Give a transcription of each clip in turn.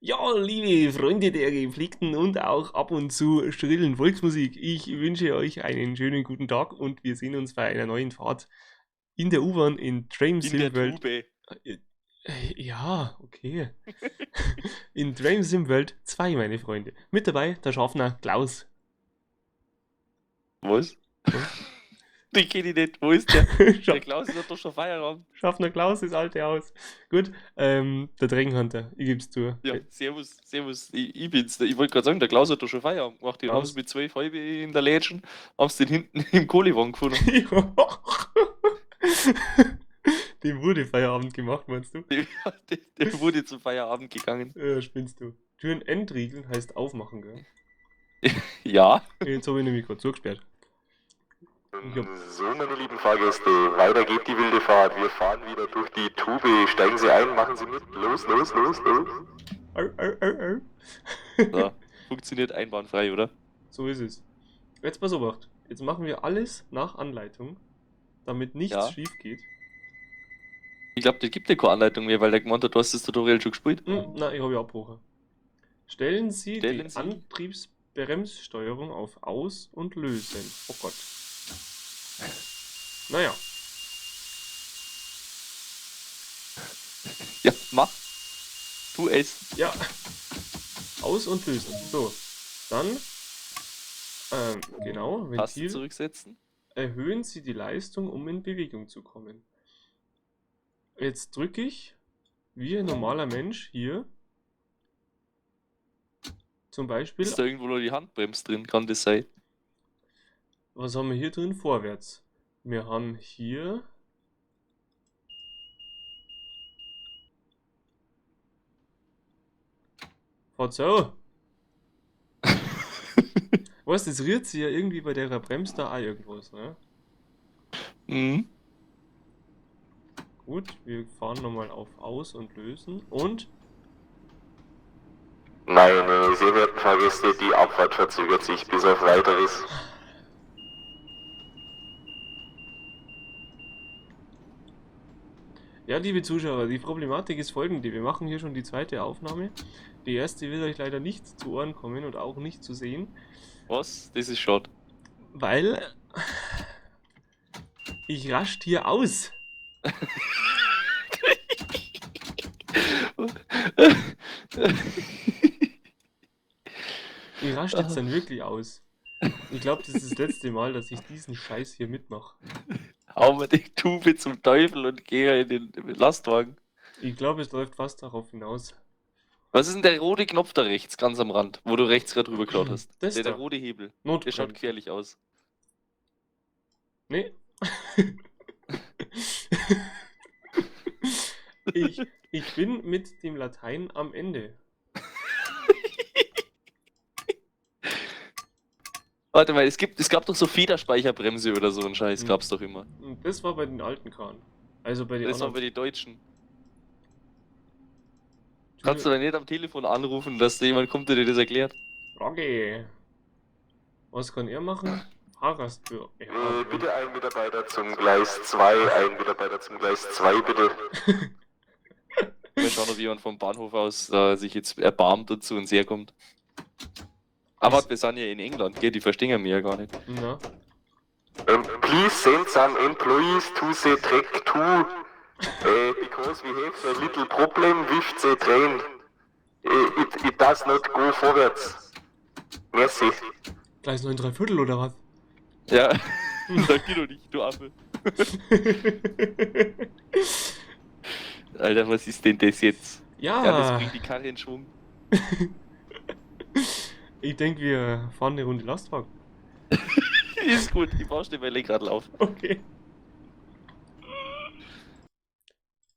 Ja, liebe Freunde der gepflegten und auch ab und zu schrillen Volksmusik, ich wünsche euch einen schönen guten Tag und wir sehen uns bei einer neuen Fahrt in der U-Bahn in Train In Sim der World. Tube. Ja, okay. In Train Sim World 2, meine Freunde. Mit dabei der Schaffner Klaus. Was? Was? Den kenn ich nicht. Wo ist der? Der Klaus hat doch schon Feierabend. Schaffner Klaus ist alte Haus. Gut, der Dragonhunter, ich geb's zu. Ja, servus, servus, ich bin's. Ich wollte gerade sagen, der Klaus hat doch schon Feierabend gemacht. Den Klaus. haben sie mit 12 halbe in der Lädchen, haben sie den hinten im Kohlewagen gefunden. Ja. Dem wurde Feierabend gemacht, meinst du? Der wurde zum Feierabend gegangen. Ja, spinnst du. Türen entriegeln heißt aufmachen, gell? Ja. Jetzt hab ich nämlich gerade zugesperrt. Ich hab So, meine lieben Fahrgäste, weiter geht die wilde Fahrt. Wir fahren wieder durch die Tube. Steigen Sie ein, machen Sie mit. Los, los, los, los. Au, au, au, au. So, funktioniert einwandfrei, oder? So ist es. Jetzt pass auf, jetzt machen wir alles nach Anleitung, damit nichts Ja. schief geht. Ich glaub, das gibt ja keine Anleitung mehr, weil der gemeint hat, du hast das Tutorial schon gespielt. Nein, ich hab ja abgebrochen. Stellen Sie Stellen die Sie Antriebsbremssteuerung auf Aus- und Lösen. Oh Gott. Naja. Ja, mach. Tu es. Ja. Aus- und lösen. So. Dann. Genau. Tasten Ventil. zurücksetzen. Erhöhen Sie die Leistung, um in Bewegung zu kommen. Jetzt drücke ich, wie ein normaler Mensch, hier. Zum Beispiel. Ist da irgendwo noch die Handbremse drin? Kann das sein? Was haben wir hier drin? Vorwärts. Wir haben hier. Fahrt so. Weißt du, das rührt sich ja irgendwie bei der Bremse da auch irgendwas, ne? Mhm. Gut, wir fahren nochmal auf Aus und Lösen und. Meine sehr verehrten Fahrgäste, die Abfahrt verzögert sich bis auf weiteres. Ja, liebe Zuschauer, die Problematik ist folgende. Wir machen hier schon die zweite Aufnahme. Die erste wird euch leider nicht zu Ohren kommen und auch nicht zu sehen. Was? Das ist schade. Weil ich rascht hier aus. Ich rascht jetzt dann wirklich aus. Ich glaub, das ist das letzte Mal, dass ich diesen Scheiß hier mitmache. Hau mir die Tube zum Teufel und geh in den Lastwagen. Ich glaub, es läuft fast darauf hinaus. Was ist denn der rote Knopf da rechts, ganz am Rand, wo du rechts gerade drüber geschaut hast? Das Der da. rote Hebel. Notbremse. Der schaut gefährlich aus. Nee. Ich bin mit dem Latein am Ende. Warte mal, es gab doch so Federspeicherbremse oder so einen Scheiß, gab's doch immer. Und das war bei den alten Karren. Also bei den Das war anderen. bei den Deutschen. Kannst du da nicht am Telefon anrufen, dass da jemand kommt, der dir das erklärt? Frage. Was kann er machen? Fahrgastbüro. Ja, Bitte ein Mitarbeiter zum Gleis 2, ein Mitarbeiter zum Gleis 2, bitte. Mal schauen, ob jemand vom Bahnhof aus sich jetzt erbarmt und zu uns herkommt. Aber wir sind ja in England, gell? Die verstehen ja mir ja gar nicht. Na? Please send some employees to the track 2, because we have a little problem with the train. It does not go forwards. Merci. Gleis 9 3/4 oder was? Ja, sag dir doch nicht, du Affe. Alter, was ist denn das jetzt? Ja. Ja, das bringt die Karre in Schwung. Ich denk, wir fahren eine Runde Lastwagen. Ist gut, ich baue schnell mein Lenkrad auf. Okay.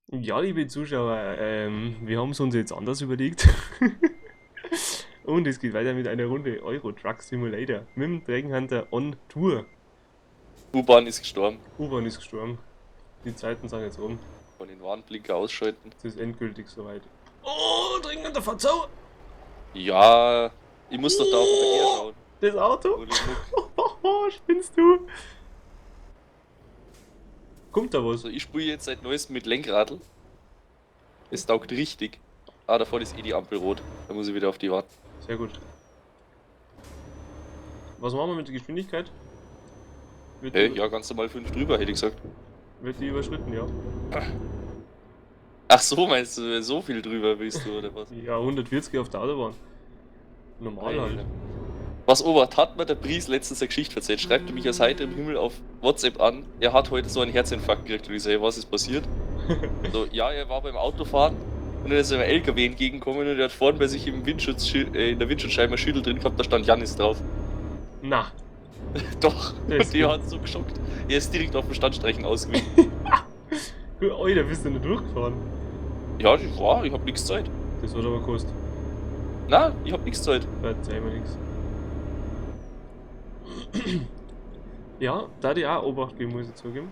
Ja, liebe Zuschauer, wir haben's uns jetzt anders überlegt. Und es geht weiter mit einer Runde Euro Truck Simulator mit dem Dragonhunter on Tour. U-Bahn ist gestorben. U-Bahn ist gestorben. Die Zeiten sind jetzt rum. Von den Warnblinker ausschalten. Es ist endgültig soweit. Oh, Dragonhunter, fahr zu! Ja, ich muss doch da auf den Verkehr schauen. Das Auto? Ohne Muck. Spinnst du? Kommt da was? Also ich spiele jetzt seit neuestem mit Lenkradl. Es taugt richtig. Ah, da vorne ist eh die Ampel rot. Da muss ich wieder auf die warten. Sehr gut. Was machen wir mit der Geschwindigkeit? Wird, Hey, die, ja, ganz normal 5 drüber, hätte ich gesagt. wird die überschritten, ja. Ach so, meinst du, so viel drüber bist du, oder was? Ja, 140 auf der Autobahn. Normal halt. Alter. Was Obacht, hat mir der Pries letztens eine Geschichte erzählt. Schreibt er mich aus heiterem Himmel auf WhatsApp an. Er hat heute so einen Herzinfarkt gekriegt und ich so, hey, was ist passiert? So, ja, er war beim Autofahren und dann ist einem LKW entgegengekommen und er hat vorne bei sich im Windschutz, in der Windschutzscheibe ein Schüttel drin gehabt, da stand Janis drauf. Na, Doch, Das und der hat so geschockt. Er ist direkt auf dem Standstreichen ausgewichen. Alter, bist du nicht durchgefahren? Ja, ich war, ich hab nichts Zeit. Das hat aber gekostet. Na, ich hab nichts Zeit. Verzeih mir nix. Ja, da die auch Obacht geben, muss ich zugeben.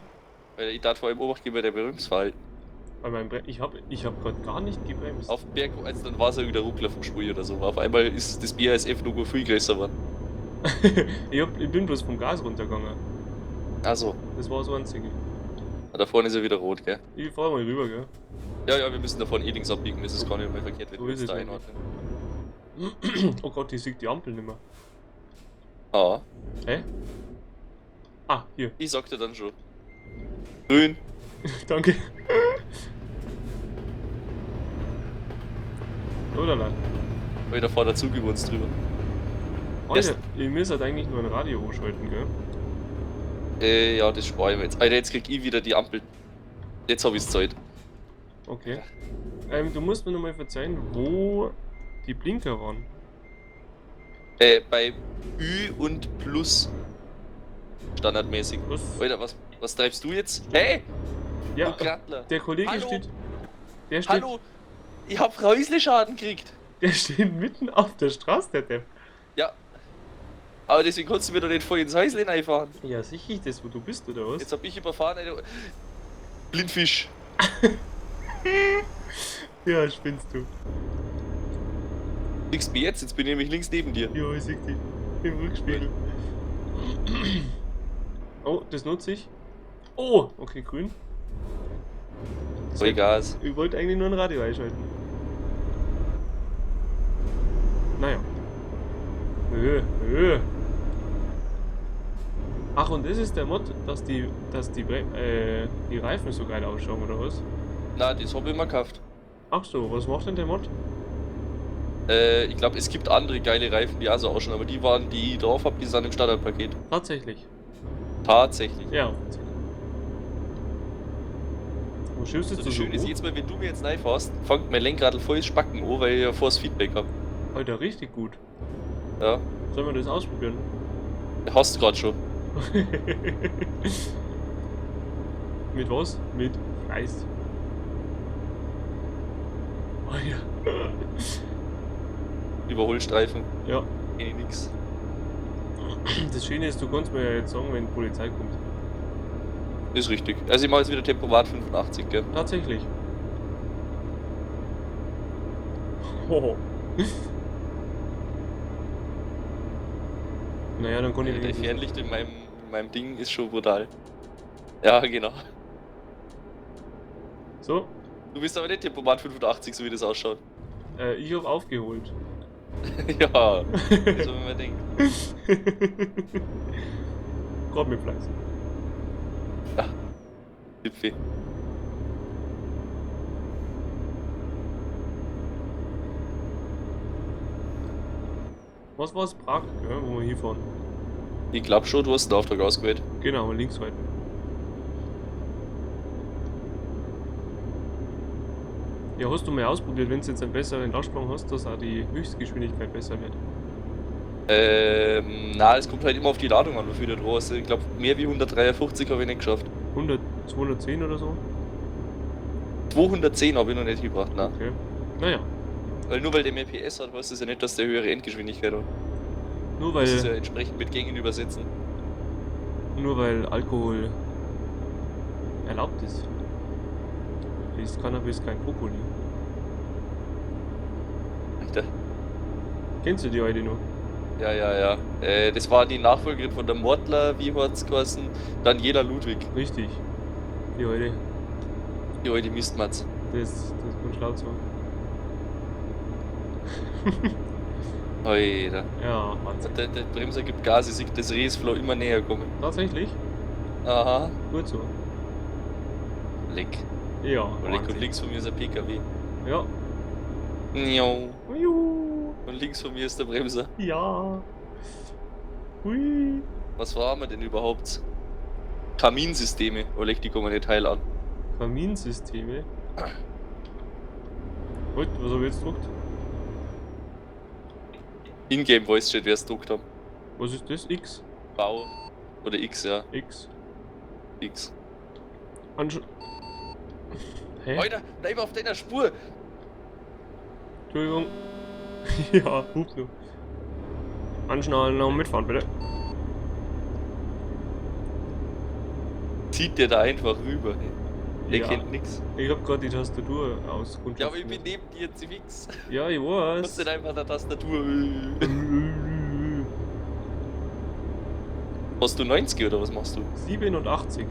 Weil ich darf vor allem Obacht geben bei der Bremsverhalten. Bei meinem Bre ich hab grad gar nicht gebremst. Auf dem Berg, also dann war es ja wieder Ruckler vom Spur oder so. Auf einmal ist das BASF-Logo viel größer geworden. Ich bin bloß vom Gas runtergegangen. Also, Das war das Einzige. da vorne ist er wieder rot, gell? Ich fahr mal rüber, gell? Ja, ja, wir müssen da vorne eh links abbiegen, das ist gar nicht mehr verkehrt, wenn So wir ist uns es da nämlich. einordnen. Oh Gott, ich sehe die Ampel nicht mehr. Ah, Hä? Ah, hier. ich sagte dann schon. Grün. Danke. Oder nein? Weil da fährt der Zug über uns drüber. Alter, ihr müsst halt eigentlich nur ein Radio anschalten, gell? Ja, das spare ich mir jetzt. Alter, jetzt krieg ich wieder die Ampel. Jetzt hab ich's Zeit. Okay. Du musst mir nochmal verzeihen, wo die Blinker waren. Bei Ü und Plus. Standardmäßig. Was? Alter, was treibst du jetzt? Hey! Ja, Du Grattler! der Kollege Hallo? steht. Der steht, Hallo! Ich hab Häusleschaden gekriegt! Der steht mitten auf der Straße, der Depp. Ja. Aber deswegen konntest du mir doch nicht voll ins Häusle reinfahren. Ja, sicher das, wo du bist, oder was? Jetzt hab ich überfahren, Alter. Blindfisch. Ja, spinnst du. Siehst mich jetzt? Jetzt bin ich nämlich links neben dir. Ja, ich seh dich. Im Rückspiegel. Oh, das nutze ich. Oh, okay, grün. Voll Gas. Ich wollte eigentlich nur ein Radio einschalten. Naja. Nö. Ach, und das ist der Mod, dass die Reifen so geil ausschauen, oder was? Na, das hab ich mir gekauft. Ach so, was macht denn der Mod? Ich glaube, es gibt andere geile Reifen, die auch so ausschauen, aber die waren, die ich drauf hab, die sind im Standardpaket. Tatsächlich. Tatsächlich. Ja. Wo schiebst So, du das so Schöne ist, hoch? jetzt mal, wenn du mir jetzt reinfährst, fängt mein Lenkrad voll Spacken an, weil ich ja vor das Feedback hab. Alter, richtig gut. Ja. Sollen wir das ausprobieren? Hast du grad schon. Mit was? Mit Fleiß. Oh ja. Überholstreifen. Ja. Kenn ich nix. Das Schöne ist, du kannst mir ja jetzt sagen, wenn die Polizei kommt. Ist richtig. Also ich mache jetzt wieder Tempomat 85, gell? Tatsächlich. Hoho. Naja, dann kann ich Der wenigstens- Fernlicht in meinem Ding ist schon brutal. Ja, genau. So, Du bist aber nicht Tempomat 85, so wie das ausschaut. ich hab aufgeholt. Ja, so wie man denkt. Gerade mit Fleiß. Ja. Hüpfi. Was war's? Prag, gell, wo wir hinfahren? Ich glaub schon, du hast den Auftrag ausgewählt. Genau, links halten. Ja, hast du mal ausprobiert, wenn du jetzt einen besseren Lastwagen hast, dass auch die Höchstgeschwindigkeit besser wird? Na, es kommt halt immer auf die Ladung an, wofür du drauf hast. Ich glaub, mehr wie 153 habe ich nicht geschafft. 100, 210 oder so? 210 habe ich noch nicht gebracht, ne? Okay. Naja. Weil nur weil der mehr PS hat, heißt das ja nicht, dass der höhere Endgeschwindigkeit hat. Nur Das ist ja weil, entsprechend mit Gängen übersetzen. nur weil Alkohol erlaubt ist. Ist Cannabis kein Brokkoli. Alter. Kennst du die heute noch? Ja, ja, ja. Das war die Nachfolgerin von der Mortler, wie hat's geheißen? Daniela Ludwig. Richtig. Die heute. Die alte Mistmatz. Das kann schlau sagen. Alter. Ja, Wahnsinn. Der Bremser gibt Gas, ich sehe das Rehsflow immer näher kommen. Tatsächlich? Aha. Gut so. Leck. Ja, Oh, leck. Und Wahnsinn. links von mir ist ein PKW. Ja. Njau. Juhu. Und links von mir ist der Bremser. Ja. Hui. Was fahren wir denn überhaupt? Kaminsysteme. Oh, leck, die kommen nicht heil an. Kaminsysteme. Und, was hab ich jetzt gedruckt? Ingame Voice Chat, wer es druckt haben. Was ist das? X? V oder X, ja. X. X. Ansch Hä? Alter, bleib auf deiner Spur! Entschuldigung. Ja, hup nur. Anschnallen und mitfahren, bitte. Zieht der da einfach rüber, ey. Der Ja. kennt nix. Ich hab grad die Tastatur ausgerutscht. Ja, aber ich bin neben dir, fix. Ja, ich Du weiß. musst nicht einfach der Tastatur. Hast du 90 oder was machst du? 87.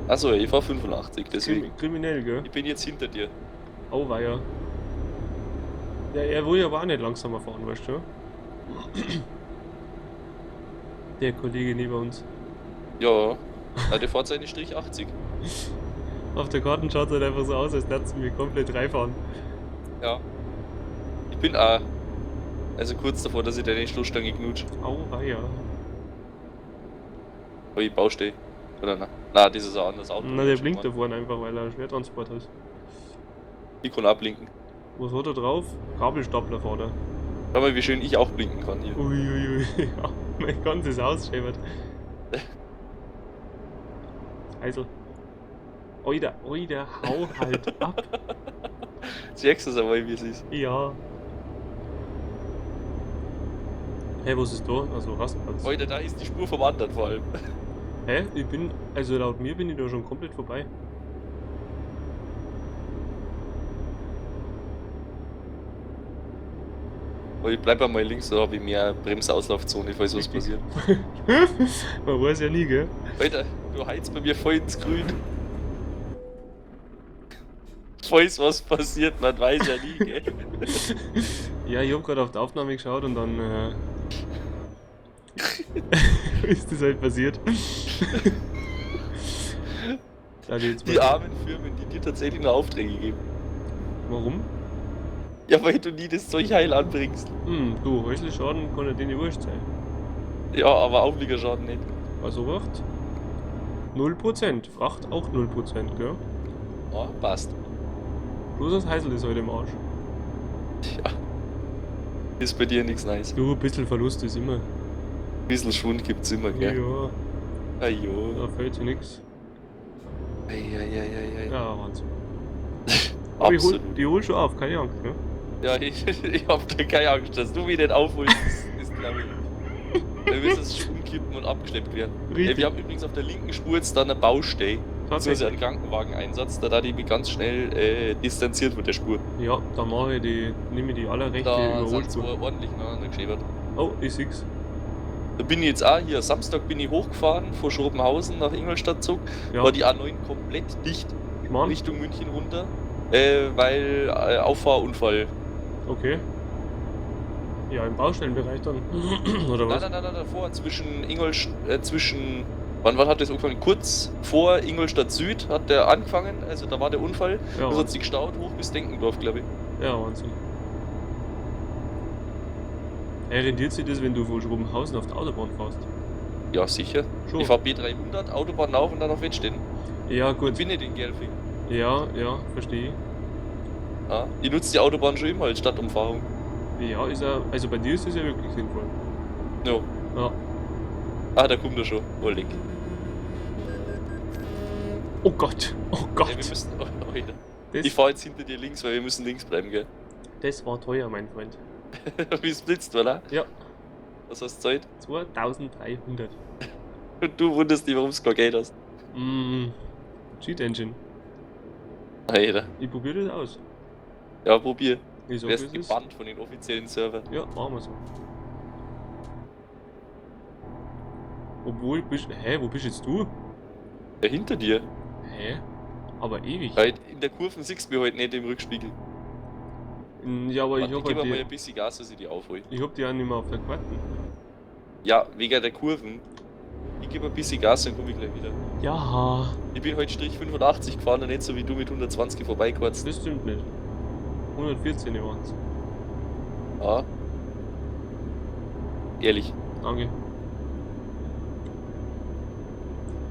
Achso, ich fahr 85, deswegen. Kriminell, gell? Ich bin jetzt hinter dir. Auweia. Ja, er will ja aber auch nicht langsamer fahren, weißt du? Der Kollege neben uns. Ja. Ja, der fährt seine Strich 80. Auf der Karte schaut es halt einfach so aus, als würden wir komplett reinfahren. Ja. Ich bin auch. Also kurz davor, dass ich deine Stoßstange knutsche. Auweia. Oh, ich Baustelle. Oder na? Na, das ist ein anderes Auto. Na, der blinkt da vorne einfach, weil er einen Schwertransport hat. Ich kann auch blinken. Was hat er drauf? Gabelstapler fährt er. Schau mal, wie schön ich auch blinken kann hier. Uiuiui, ja, mein ganzes Haus schäbert. Also. Oida, oida, hau halt ab. Siehst du es einmal, wie es ist? Ja. Hä, was ist da? Also Rastplatz. Alter, da ist die Spur vom anderen vor allem. Hä? Ich bin, also laut mir bin ich da schon komplett vorbei. Aber ich bleib einmal links, da habe ich mehr Bremsauslaufzone, falls was Richtig. passiert. Man weiß ja nie, gell? Alter, du heizt bei mir voll ins Grün. Falls was passiert, man weiß ja nie, gell? Ja, ich hab gerade auf die Aufnahme geschaut und dann ist das halt passiert. Da jetzt Die mal- armen Firmen, die dir tatsächlich nur Aufträge geben. Warum? Ja, weil du nie das Zeug heil anbringst. Hm, du, Häusleschaden kann ja denen wurscht sein. Ja, aber Aufliegerschaden nicht. Also Fracht? 0%. Fracht auch 0%, gell? Ja, passt. Bloß das Heisel ist heute im Arsch. Tja. Ist bei dir nichts nice. Du, ein bisschen Verlust ist immer. Ein bisschen Schwund gibt's immer, gell? Ja, Ajo. da fällt sich nix. Eieieiei. Ja, Wahnsinn. Aber ich hol, Absolut. die hol schon auf, keine Angst, ne? Ja, ich hab da keine Angst, dass du mich nicht aufholst, ist glaube ich. Wir müssen es schon umkippen und abgeschleppt werden. Richtig. Ey, wir haben übrigens auf der linken Spur jetzt dann eine Baustelle. Beziehungsweise Tatsächlich. einen Krankenwageneinsatz, da da die mich ganz schnell distanziert von der Spur. Ja, da mache ich die, nehme ich die allerrechte Da sind Überholspur. zwei ordentlich nacheinander geschäbert. Oh, ich seh's. Da bin ich jetzt auch hier. Samstag bin ich hochgefahren von Schrobenhausen nach Ingolstadt zurück. Ja, War die A9 komplett dicht Schmarrn. Richtung München runter, weil Auffahrunfall. Okay. Ja, im Baustellenbereich dann. Oder Nein, was? nein, nein, nein, davor, zwischen Ingolstadt, zwischen, wann hat das angefangen? Kurz vor Ingolstadt Süd hat der angefangen, also da war der Unfall. Ja, Das hat sich gestaut hoch bis Denkendorf, glaube ich. ja, Wahnsinn. Hey, rentiert sich das, wenn du von Schrobenhausen auf der Autobahn fährst? Ja, sicher. Schon. Ich fahr B300, Autobahn auf und dann auf Wettstetten. Ja, gut. Ich bin nicht in Gelfing. Ja, ja, verstehe ich. Ja, ich nutze die Autobahn schon immer als Stadtumfahrung. Ja, ist ja, also bei dir ist das ja wirklich sinnvoll. Ja. Ja. Ah, da kommt er schon. Oh, leck. Oh Gott, oh Gott. Ja, wir müssen, oh, Alter. das, Ich fahr jetzt hinter dir links, weil wir müssen links bleiben, gell? das war teuer, mein Freund. Wie es blitzt, oder? Ja. Was hast du Zeit? 2300. Und du wunderst dich, warum du kein Geld hast. Mm, Cheat Engine. Alter. Ich probiere das aus. Ja, probier. Ich Du sag, wirst wie es ist. gebannt von den offiziellen Servern. Ja, machen wir so. Obwohl, bist. Hä, wo bist jetzt du? Ja, hinter dir. Hä? Aber ewig. Weil in der Kurve siehst du mich heute nicht im Rückspiegel. Ja, aber ich Warte, hab gib halt mir mal die, ein bisschen Gas, dass ich die aufhol. ich hab die auch nicht mehr auf der Karte. Ja, wegen der Kurven. Ich gebe ein bisschen Gas, dann komme ich gleich wieder. Ja, Ich bin heute Strich 85 gefahren und nicht so wie du mit 120 vorbeigekotzt. das stimmt nicht. 114 waren's. Ja. Ehrlich. Danke.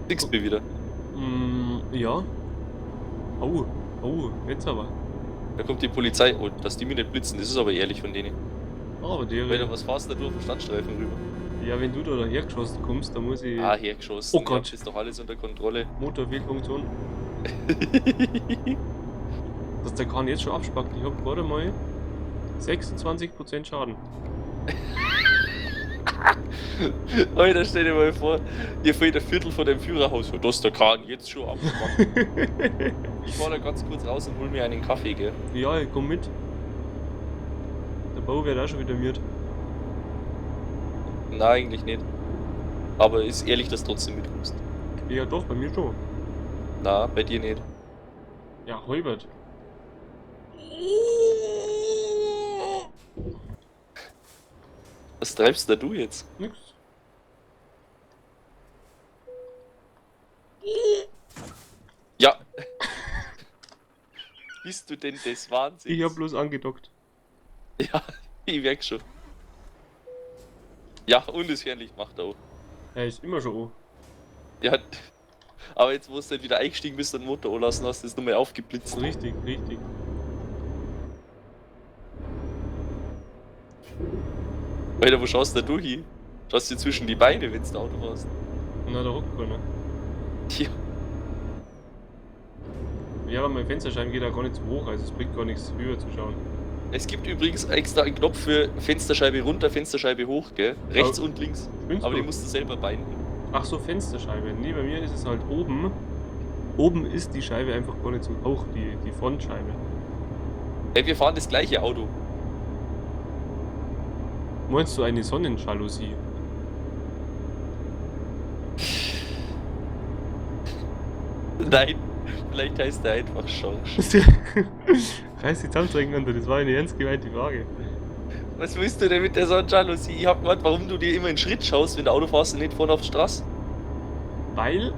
Siehst mir wieder. Ja. Oh, oh, jetzt aber. Da kommt die Polizei. Oh, dass die mich nicht blitzen, das ist aber ehrlich von denen. Aber die, Alter, was fährst du da durch den Standstreifen rüber? ja, wenn du da dahergeschossen kommst, dann muss ich. Ah, hergeschossen. Oh Gott. Ja, ist doch alles unter Kontrolle. Motorfehlfunktion. Dass der Kahn jetzt schon abspackt. Ich hab gerade mal 26% Schaden. Alter, stell dir mal vor, dir fehlt ein Viertel von dem Führerhaus. Ja, das der Kahn jetzt schon abspackt. Ich fahr da ganz kurz raus und hol mir einen Kaffee, gell? Ja, ich komm mit. Der Bau wird auch schon wieder müde. Nein, eigentlich nicht. Aber ist ehrlich, dass du trotzdem mitkommst. Ja, doch, bei mir schon. Na, bei dir nicht. Ja, Heubert. Was treibst denn du jetzt? Nix. Ja. Bist du denn des Wahnsinns? Ich hab bloß angedockt. Ja, ich merk schon. Ja, und das Fernlicht macht auch. Er ist immer schon an. Ja, aber jetzt, wo du dann wieder eingestiegen bist und den Motor anlassen hast, ist nochmal aufgeblitzt. Richtig, richtig. Alter, wo schaust denn du hin? Schaust dir zwischen die Beine, wenn du Auto fährst. Na, da hockt keiner. Tja, Ja, aber mein Fensterscheiben geht da gar nicht so hoch, also es bringt gar nichts rüber zu schauen. es gibt übrigens extra einen Knopf für Fensterscheibe runter, Fensterscheibe hoch, gell? Rechts und links. Spinnst Aber du? die musst du selber binden. Ach so, Fensterscheibe. Nee, bei mir ist es halt oben. Oben ist die Scheibe einfach gar nicht so hoch, die Frontscheibe. Ey, wir fahren das gleiche Auto. Meinst du eine Sonnenjalousie? Nein, vielleicht heißt der einfach Schorsch. Reiß die zusammen, das war eine ernst gemeinte Frage. Was willst du denn mit der Sonnenjalousie? Ich hab gemeint, warum du dir immer einen Schritt schaust, wenn du Auto fährst und nicht vorne auf die Straße. Weil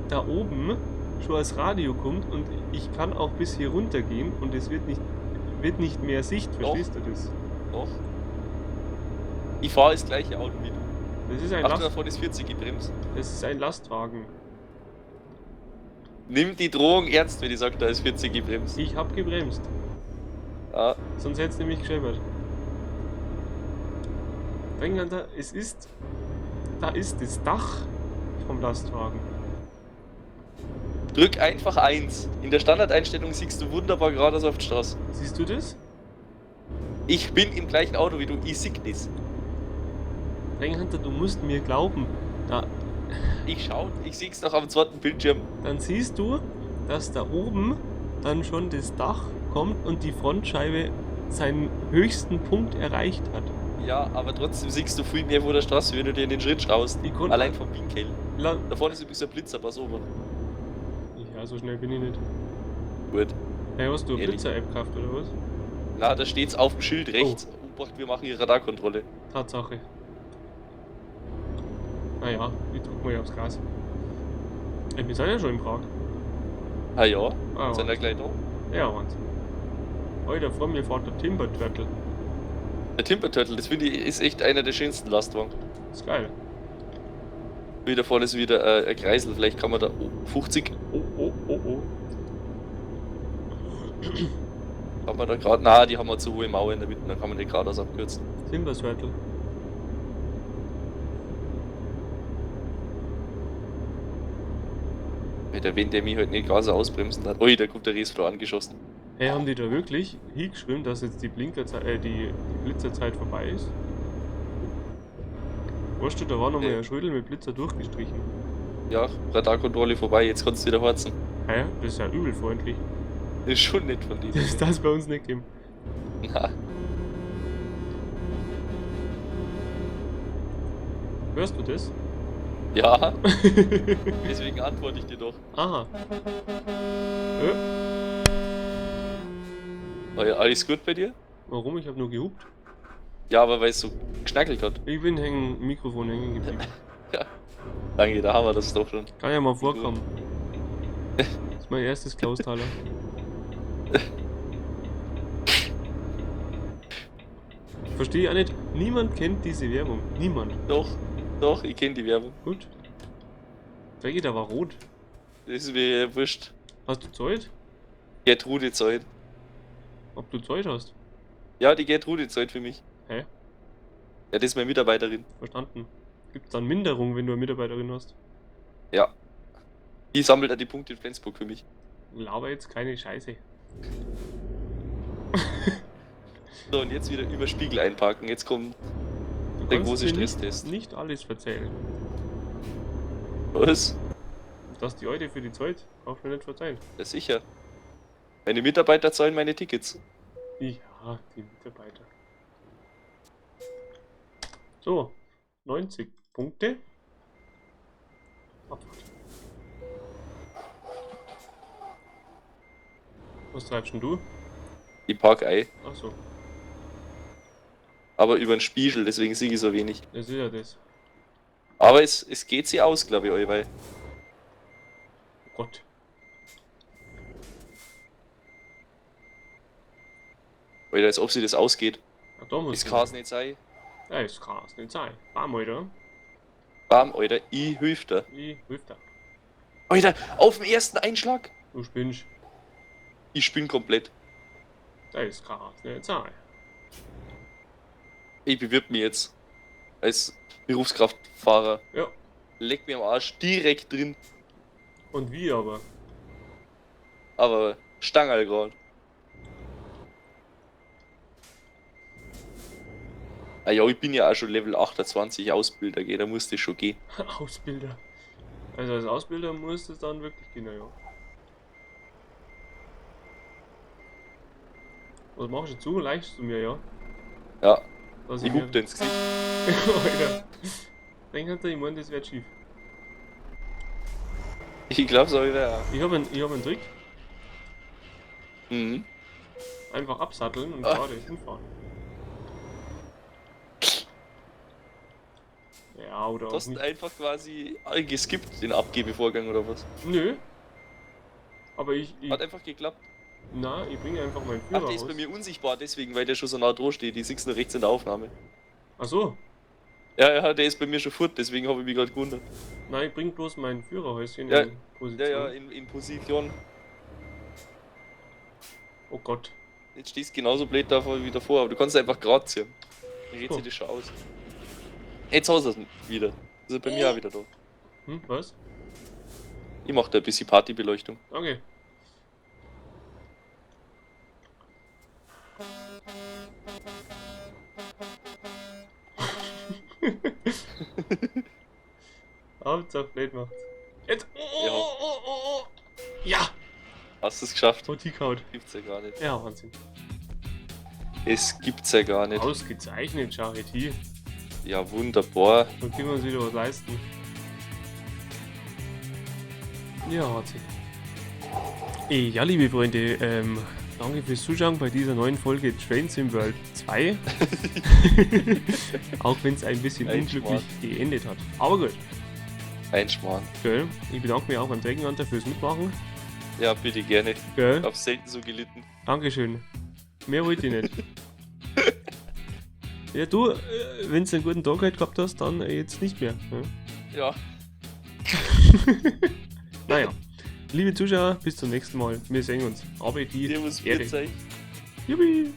da oben schon das Radio kommt und ich kann auch bis hier runter gehen und es wird nicht mehr Sicht, Doch. verstehst du das? Doch. Ich fahre das gleiche Auto wie du. Das ist ein, Achtung, da Last, vorne ist 40 gebremst. das ist ein Lastwagen. Nimm die Drohung ernst, wenn ich sage, da ist 40 gebremst. Ich hab gebremst. Ah, Sonst hätt's nämlich gescheppert. Dränglander, es ist. Da ist das Dach vom Lastwagen. drück einfach 1. In der Standardeinstellung siehst du wunderbar geradeaus auf die Straße. Siehst du das? Ich bin im gleichen Auto wie du, ich sieg das. Dränglander, du musst mir glauben. Da, Ich schau, ich sieh's noch am zweiten Bildschirm. dann siehst du, dass da oben dann schon das Dach kommt und die Frontscheibe seinen höchsten Punkt erreicht hat. Ja, aber trotzdem siehst du viel mehr vor der Straße, wenn du dir in den Schritt schaust. Ich konnt- Allein vom Winkel. La Da vorne ist übrigens ein Blitzer, pass auf. ja, so schnell bin ich nicht. Gut. Hey, hast du eine Ehrlich? Blitzer-App gekauft oder was? Na, da steht's auf dem Schild rechts. Obacht, wir machen hier Radarkontrolle. Tatsache. Naja, ich drück mal hier aufs Gas. Ey, wir sind ja schon in Prag. Ah ja, Ah, sind wir gleich da. ja, Wahnsinn. Alter, vor mir fährt der Timber Turtle. Der Timber Turtle, das finde ich, ist echt einer der schönsten Lastwagen. Ist geil. Wieder vorne ist wieder ein Kreisel, vielleicht kann man da. Oh, 50 Oh, oh, oh, oh. kann man da gerade. Na, die haben wir zu hohe Mauer in der Mitte, da kann man nicht geradeaus abkürzen. Timber Turtle. Alter, wenn der mich halt nicht gerade so ausbremsen hat. Ui, da kommt der Resflow angeschossen. Hey, haben die da wirklich hingeschrieben, dass jetzt die Blinkerzeit, die Blitzerzeit vorbei ist? Weißt du, da war nochmal Nee. ein Schrödel mit Blitzer durchgestrichen. Ja, Radarkontrolle vorbei, jetzt kannst du wieder horzen. Hä? Das ist ja übel freundlich. Ist schon nett von denen. Das ist das bei uns nicht gegeben. Na, Hörst du das? ja, deswegen antworte ich dir doch. Aha. Oh ja, alles gut bei dir? Warum? Ich habe nur gehupt. Ja, aber weil es so geschnackelt hat. Ich bin hängen, Mikrofon hängen geblieben. Ja. Danke, da haben wir das doch schon. Kann ja mal vorkommen. Das ist mein erstes Clausthaler. Verstehe ich auch nicht. Niemand kennt diese Werbung. Niemand. Doch, doch, ich kenne die Werbung. Gut. Der geht aber rot. Das ist mir ja wurscht. Hast du Zeit? Gertrude Zeit. Ob du Zeit hast? Ja, die Gertrude Zeit für mich. Hä? Ja, das ist meine Mitarbeiterin. Verstanden. Gibt es dann Minderung, wenn du eine Mitarbeiterin hast? Ja. Die sammelt auch die Punkte in Flensburg für mich. Laber jetzt keine Scheiße. So, und jetzt wieder über Spiegel einparken. Jetzt kommt Du der kannst große mir nicht, Stresstest. nicht alles verzählen. Was? Dass die Alte für die Zeit, brauchst du mir nicht verzeihen. Ja, sicher. Meine Mitarbeiter zahlen meine Tickets. Ja, die Mitarbeiter. So, 90 Punkte. Abfahrt. Was treibst denn du? Ich park ein. Ach so, Aber über den Spiegel, deswegen sehe ich so wenig. das ist ja das. Aber es geht sie aus, glaube ich, weil. Oh Gott. Alter, als ob sie das ausgeht. Ach, da muss Das ich. kann's nicht sein. Ja, das kann's nicht sein. Bam, Alter. Bam, Alter, ich hilf dir. Ich hilf dir. Alter, auf dem ersten Einschlag! Du spinnst. Ich spinn komplett. Das kann's nicht sein. Ich bewirb mich jetzt. Als Berufskraftfahrer. Ja. Leck mir am Arsch direkt drin. Und wie aber? Aber Stangerl grad. Ah ja, ich bin ja auch schon Level 28 Ausbilder, gell, da muss das schon gehen. Ausbilder. Also als Ausbilder muss es dann wirklich gehen, ja. Was machst du zu? Leichst du mir, ja? Ja, Dass ich mir- hup dir ins Gesicht. Alter. Denk halt, ich meine, das wird schief. Ich glaub's auch wieder. Ich habe einen, ich hab einen Trick. Mhm. Einfach absatteln und Ah. gerade hinfahren. Ja, oder Du auch hast nicht. einfach quasi geskippt, den Abgebevorgang oder was? Nö. Aber ich Hat einfach geklappt. na, ich bringe einfach meinen Ach, Führer der ist raus. bei mir unsichtbar, deswegen, weil der schon so nah dran steht. Die siehst du rechts in der Aufnahme. Ach so. Ja, ja, der ist bei mir schon fort, deswegen habe ich mich gerade gewundert. Nein, ich bring bloß mein Führerhäuschen Ja, in Position. Ja, ja, in Position. Oh Gott. Jetzt stehst du genauso blöd davor wie davor, aber du kannst einfach gerade ziehen. Dann geht Oh. sich das schon aus. Jetzt hast du es wieder. Das ist bei mir auch wieder da. Hm, was? Ich mach da ein bisschen Partybeleuchtung. Danke. Hauptsache blöd macht's. Jetzt! Oh, oh, Ja. oh, oh, oh, oh. Ja! Hast du es geschafft? Oh, die kaut. Gibt's ja gar nicht. Ja, Wahnsinn. Es gibt's ja gar nicht. Ausgezeichnet, Charity. Ja, wunderbar. Dann können wir uns wieder was leisten. Ja, Wahnsinn. Ja, liebe Freunde, danke fürs Zuschauen bei dieser neuen Folge Train Sim World 2. Auch wenn es ein bisschen Ein unglücklich geendet hat. Aber gut. Ein Schmarrn. Gell? Ich bedanke mich auch beim Dragonhunter fürs Mitmachen. Ja, bitte gerne. Gell? Ich hab selten so gelitten. Dankeschön. Mehr wollte ich nicht. Ja, du, wenn du einen guten Tag heute gehabt hast, dann jetzt nicht mehr. Ne? Ja. Naja. Liebe Zuschauer, bis zum nächsten Mal. Wir sehen uns. Aber die Servus, Ehre. Grüß euch. Juppie.